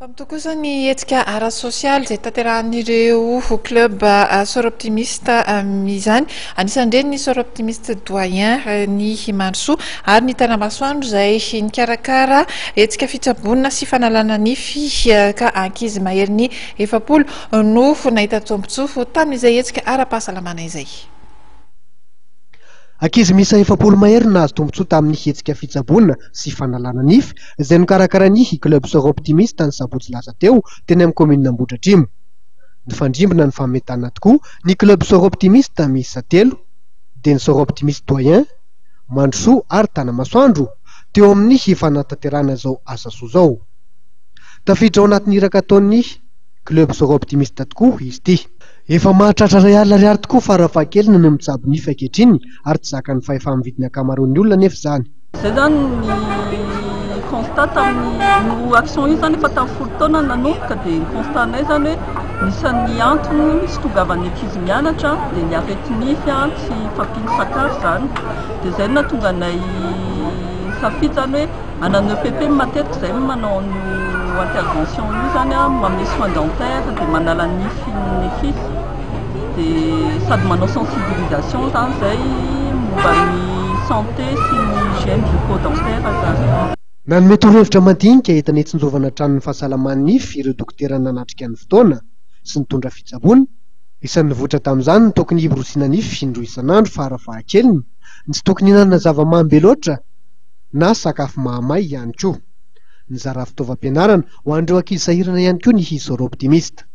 Fa mitohy kosa ny hetsika ara-sosialy izay tanterahan'ireo club Soroptimist izany. Anisan'ireny ny Soroptimist Doyen, ny Mandrosoa ary ny Tanamasoandro izay nikarakara hetsika fitsaboana sy fanalana nify ka ankizy maherin'ny 40 no nahita tombontsoa tamin'izay hetsika ara-pahasalamana izay. Ankizy miisa 40 mahery no nahazo tombontsoa tamin'ny hetsika fitsaboana sy fanalana nify izay nokarakarain'ny Club Soroptimist ny sabotsy lasa teo teny amin'ny kaominina Ambohidratrimo. Nifandrimbona ny fametana tokoa ny Club Soroptimist miisa telo dia ny Soroptimist Doyen, Mandrosoa ary Tanamasoandro teo amin'ny fanatanterahana izao asa soa izao. Tafiditra ao anatin'ny iraka ataon'ny Club Soroptimist tokoa izy ity. Efa mahatratra 100 000 ariary tokoa farafahakeliny ny mitsabo nify ankehitriny ary tsy zakan'ny fahefa-mividin'ny ankamaroan'ny olona anefa izany. Izay izany ny constat tamin'ny io action io izany efa tamin'ny 10 taona nanomboka dia ny constat-nay izany hoe anisan'ny antony tsy tongavan'ny ankizy mianatra dia ny areti-nify tsy fahampian'ny sakafo izany. Dia izay no nahatonga anay nisafidy izany hoe hanana EPP matetika izay manao an'io intervention io izany, manome soins dentaires dia manala nify ny ankizy dia sady manao sensibilisation izany izay momba ny santé sy ny hygiène bucco-dentaire izany. Nanome torohevitra madinika entina hitsinjovana hatrany ny fahasalaman'ny nify ireo dokotera nanatrika ny fotoana sy nitondra fitsaboana. Isan'ny nivoitra tamin'izany ny tokony hiborosiana nify indroa isan'andro fara fahakeliny, ny tsy tokony hihinanana zava-mamy be loatra na sakafo mahamay ihany koa. Nizara fitaovam-pianarana ho an'ireo ankizy sahirana ihany koa ny Soroptimist.